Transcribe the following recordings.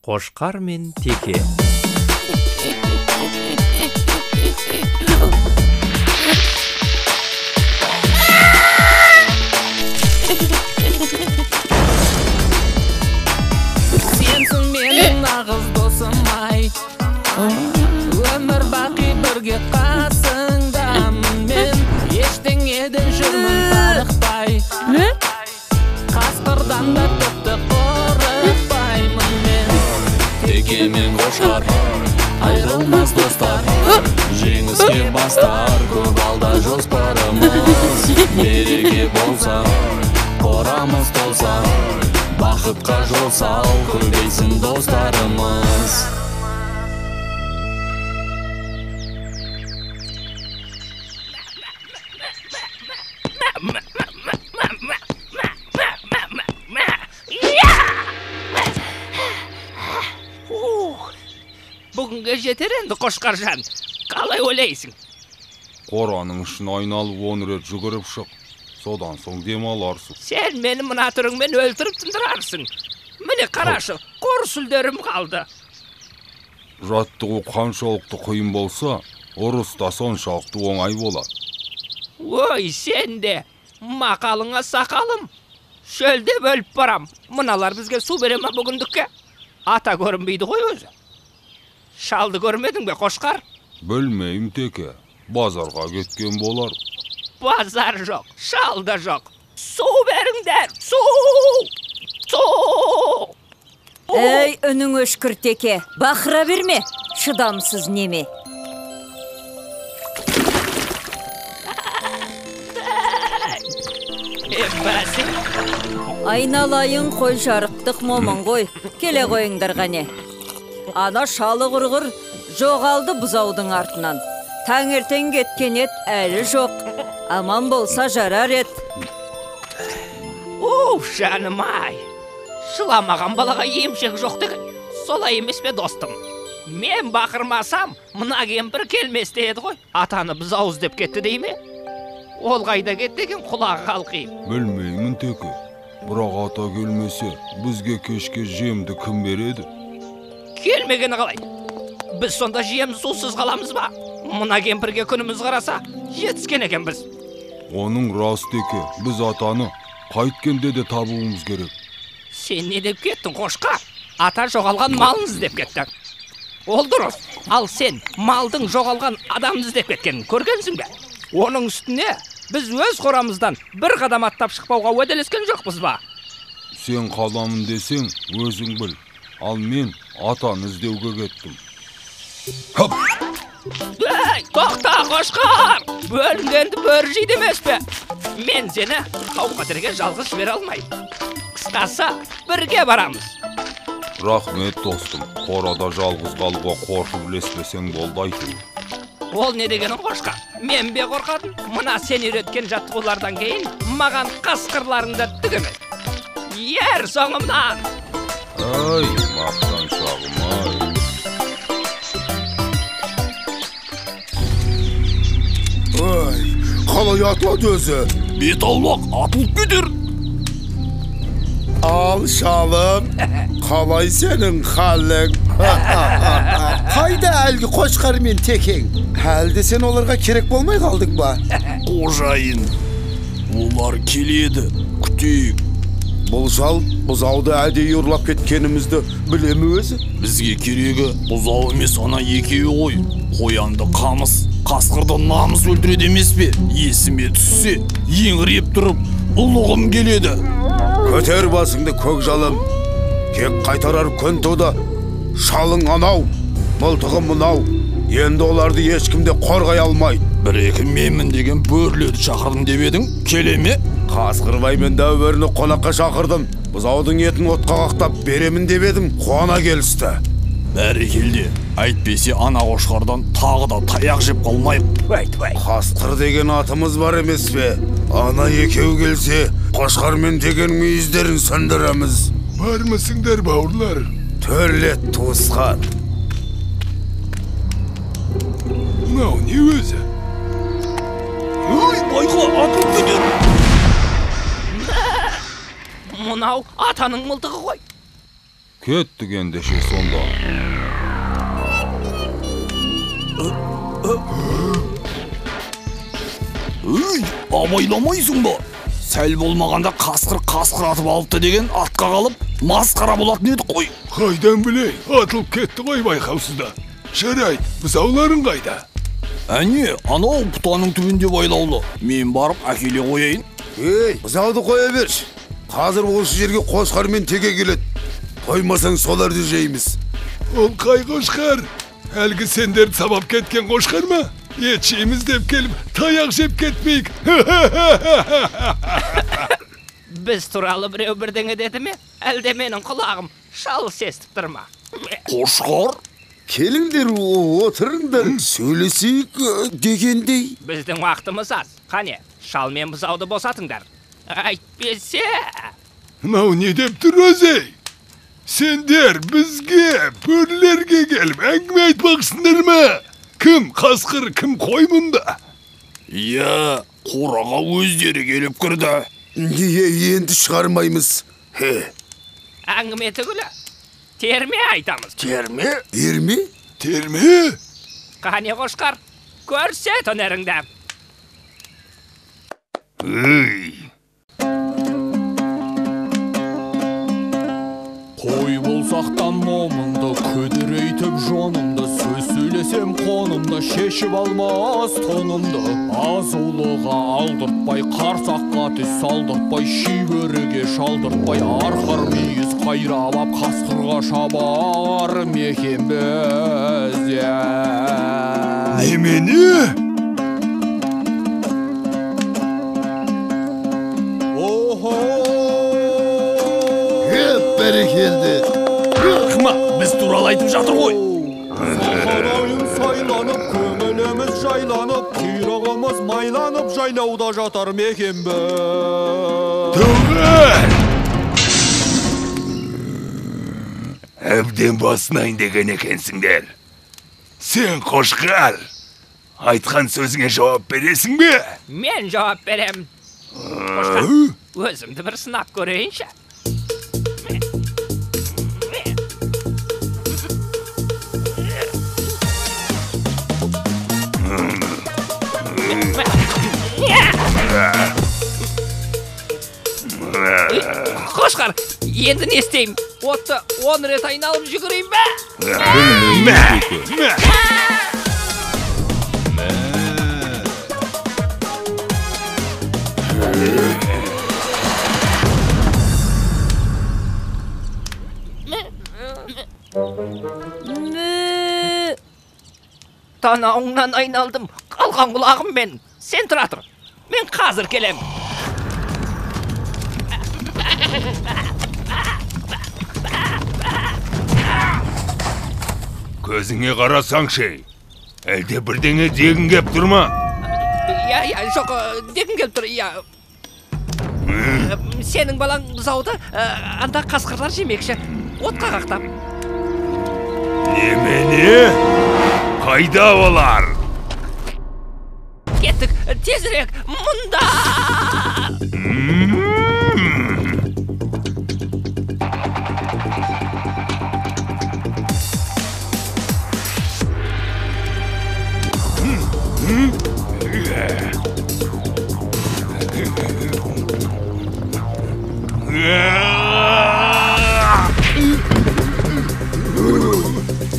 Қошқар мен теке. Сенсің менің нағыз досым ай, өмір бақи бірге қасыңдамын мен, ештеңеден жүрмін тарықпай, қасқырдан да тіпті қорықпаймын мен. Теке мен қошқар айырылмас достар, жеңіске бастар көп алда жоспарымыз. Береке болса, қорамыз толса, бақытқа жол сал, көбейсін достарымыз. Бүгінге жетер енді, Қошқаржан. Қалай ойлайсың? Қораның ішін айналып 10 рет жүгіріп шық. Содан соң демаларсың. Сен мені мына түріңмен өлтіріп тындырарсың. Міне қарашы, қор сүлдерім қалды. Жаттығу қаншалықты қиын болса, ұрыс та соншалықты оңай болады. Ой, сен де, мақалыңа сақалым. Шөлдеп өліп барам. Мыналар бізге су бере ме бүгіндікке? Ата көрінбейді ғой өзі. Шалды көрмедің бе, Қошқар? Білмеймін, теке. Базарға кеткен болар. Базар жоқ, шал да жоқ. Су беріңдер, су! Су! Әй, үнің өшкір, теке. Бақыра берме, шыдамсыз неме. Бәсе. Айналайын қой, жарықтық момын ғой. Келе қойыңдар қане. Ана шалы құрғыр жоғалды бұзаудың артынан. Таңертең кеткен ет әлі жоқ. Аман болса жарар ет. Уф, жаным ай. Жыламаған балаға емшек жоқ деген. Солай емес пе, достым? Мен бақырмасам, мына кемпір келмес еді ғой. Атаны бұзау іздеп кетті дей ме? Ол қайда кетті екен, құлағы қалқиып? Білмеймін, теке. Бірақ ата келмесе, бізге кешке жемді кім береді? Келмегені қалай? Біз сонда жем сусыз қаламыз ба? Мына кемпірге күніміз қараса, жетіскен екенбіз. Оның рас, теке. Біз атаны қайткенде де табуымыз керек. Сен не деп кеттің, Қошқар? Ата жоғалған малын іздеп кетті. Ол дұрыс. Ал сен малдың жоғалған адамын іздеп кеткенін көргенсің бе? Оның үстіне біз өз қорамыздан бір қадам аттап шықпауға уәделескен жоқпыз ба? Сен қаламын десең, өзің біл. Ал мен атаны іздеуге кеттім. Хоп! Ей, тоқта, Қошқар! Бөлінгенді бөрі жейді емес пе? Мен сені қауіп-қатерге жалғыз жібере алмаймын. Қысқасы, бірге барамыз. Рахмет, достым. Қорада жалғыз қалуға қорқып ілеспесең болды әйтеуір. Ол не дегенің, Қошқар? Мен бе қорқадым? Мына сен үйреткен жаттығулардан кейін маған қасқырларыңды түк емес. Ер соңымнан! Ай, мақтаншағым ай. Ай, қалай атылады өзі? Бет аулақ атылып кетер. Ал, шалым, қалай сенің халің? Қайда әлгі Қошқар мен текең? Әлде сен оларға керек болмай қалдың ба? Қожайын, олар келеді, күтейік. Бұл шал бұзауды әдейі ұрлап кеткенімізді біле ме өзі? Бізге керегі бұзау емес, ана екеуі ғой. Қоянды қамыс, қасқырды намыс өлтіреді емес пе? Есіме түссе, еңіреп тұрып, ұлығым келеді. Көтер басыңды, көк жалым. Кек қайтарар күн туды. Шалың анау, мылтығы мынау. Енді оларды ешкім де қорғай алмайды. Бір-екі менмін деген бөрілерді шақырдым деп едің, келе ме? Қасқырбай мен дәу бөріні қонаққа шақырдым. Бұзаудың етін отқа қақтап беремін деп едім, қуана келісті. Бәрекелде, әйтпесе ана қошқардан тағы да таяқ жеп қалмайық. Өйтпей. Қасқыр деген атымыз бар емес пе? Ана екеу келсе, қошқар мен текенің мүйіздерін сындырамыз. Бармысыңдар, бауырлар? Төрлет, туысқан. Мынау не өзі? Ой, байқа, атылып кетер. Мынау атаның мылтығы ғой. Кеттік ендеше сонда. Өй, абайламайсың ба? Сәл болмағанда қасқыр қасқыр атып алыпты деген атқа қалып, масқара болатын едік қой. Қайдан білейін, атылып кетті ғой байқаусызда. Жарайды, бұзауларың қайда? Әне, анау бұтаның түбінде байлаулы. Мен барып әкеле қояйын. Ей, бұзауды қоя берші. Қазір осы жерге қошқар мен теке келеді. Қоймасаң соларды жейміз. Ол қай қошқар? Әлгі сендерді сабап кеткен қошқар ма? Ет жейміз деп келіп, таяқ жеп кетпейік. Біз туралы біреу бірдеңе деді ме? Әлде менің құлағым шалыс естіп тұр ма? Қошқар? Келіңдер, отырыңдар, сөйлесейік дегендей. Біздің уақытымыз аз. Қане, шал мен бұзауды босатыңдар. Әйтпесе... Мынау не деп тұр өзі? Сендер бізге, бөрілерге келіп әңгіме айтпақсыңдар ма? Кім қасқыр, кім қой мұнда? Иә, қораға өздері келіп кірді. Неге енді шығармаймыз? Әңгіме түгілі, терме айтамыз. Терме? Терме? Терме? Қане қошқар, көрсет өнеріңді. Үй! Қой болсақтан момынды, күдірейтіп жонымды, сөз сөйлесем қонымды, шешіп алмас тонымды. Азулыға алдыртпай, қарсаққа түс салдыртпай, шибөріге шалдыртпай, арқар мүйіз қайрап ап, қасқырға шабар мекенбіз. Немене? Охо! Бәрекелді. Рахмат, біз туралы айтып жатыр ғой. Сахарайын сайланып, көңіліміз жайланып, құйрығымыз майланып, жайлауда жатар мекенбіз. Түгел! Әбден басынайын деген екенсіңдер. Сен қошқар, айтқан сөзіңе жауап бересің бе? Мен жауап берем. Қошқар, өзімді бір сынап көрейінші. Қошқар, енді не істеймін? Отты 10 рет айналып жүгірейін бе? Мә! Мә! Танауыңнан айналдым, қалған құлағым мен. Сен тұра тұр, мен қазір келем. Көзіңе қарасаңшы, әлде бірдеңе дегің кеп тұр ма? Иә, жоқ, дегім келіп тұр, иә. Сенің балаң бұзауды анда қасқырлар жемекші, отқа қақтап. Немене? Қайда олар? Кеттік, тезірек, мұнда!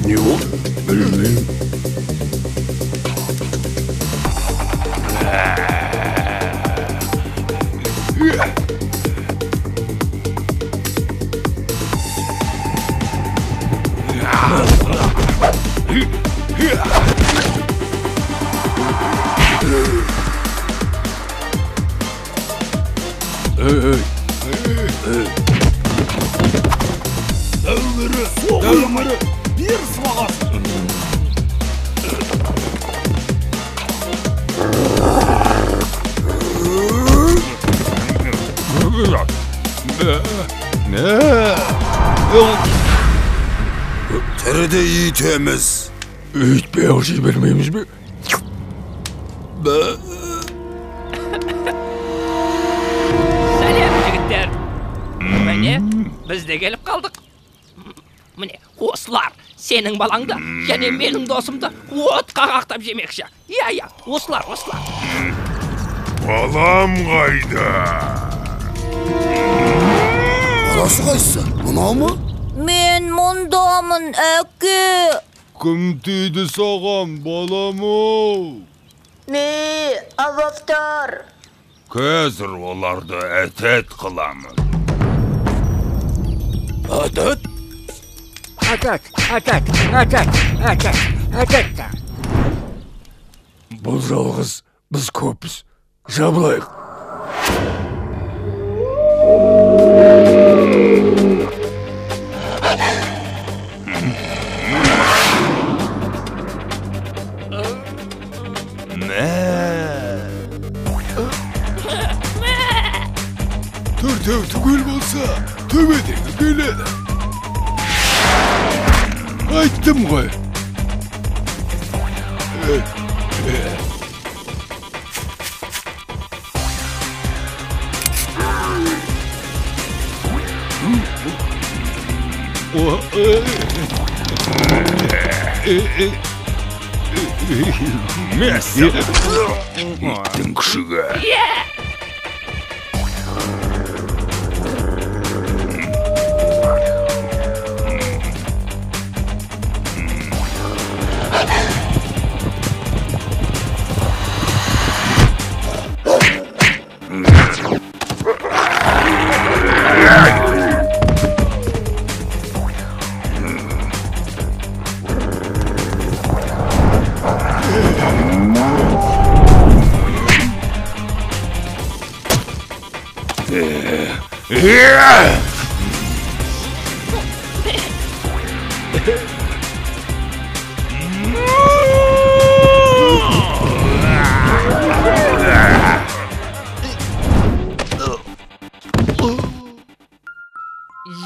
Не болды? Білмеймін. Ей, ей. Дәу бөрі, дәу бөрі, Бер сыбағасын. Тіріде ит еміз. Өйтпей-ақ жібермейміз бе? Сәлем, жігіттер. Міне, біз де келіп қалдық. Міне, осылар сенің балаңды және менің досымды отқа қақтап жемекші. Иә, иә, осылар, осылар. Балам қайда? Баласы қайсысы? Мынау ма? Мен мұндамын, әке. Кім тиді саған, балам-ау? Не, авақтар. Қазір оларды әтәт қыламын. Әтәт? Әтәт, әтәт, әтәт, әтәт, әтәт. Бұл жалғыз, біз көппіз. Жабылайық. Төртеу түгел болса, төбедегі келеді. Айттым ғой. Иттің күшігі.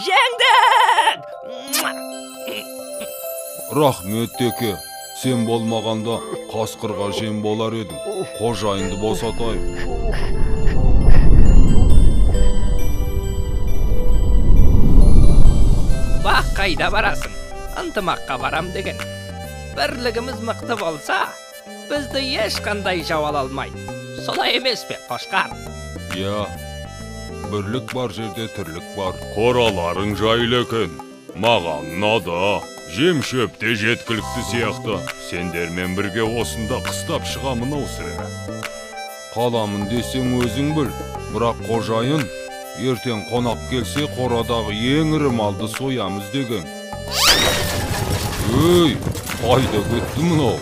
Жеңдік! Рахмет, теке. Сен болмағанда қасқырға жем болар едім. Қожайынды босатайық. Бақ қайда барасың? Ынтымаққа барам деген. Бірлігіміз мықты болса, бізді ешқандай жау ала алмайды. Солай емес пе, қошқар? Иә, бірлік бар жерде тірлік бар. Қораларың жайлы екен. Маған ұнады. Жем шөп те жеткілікті сияқты. Сендермен бірге осында қыстап шығамын ау сірә. Қаламын десең өзің біл. Бірақ қожайын ертең қонақ келсе қорадағы ең ірі малды соямыз деген. Өй, қайда кетті мынау?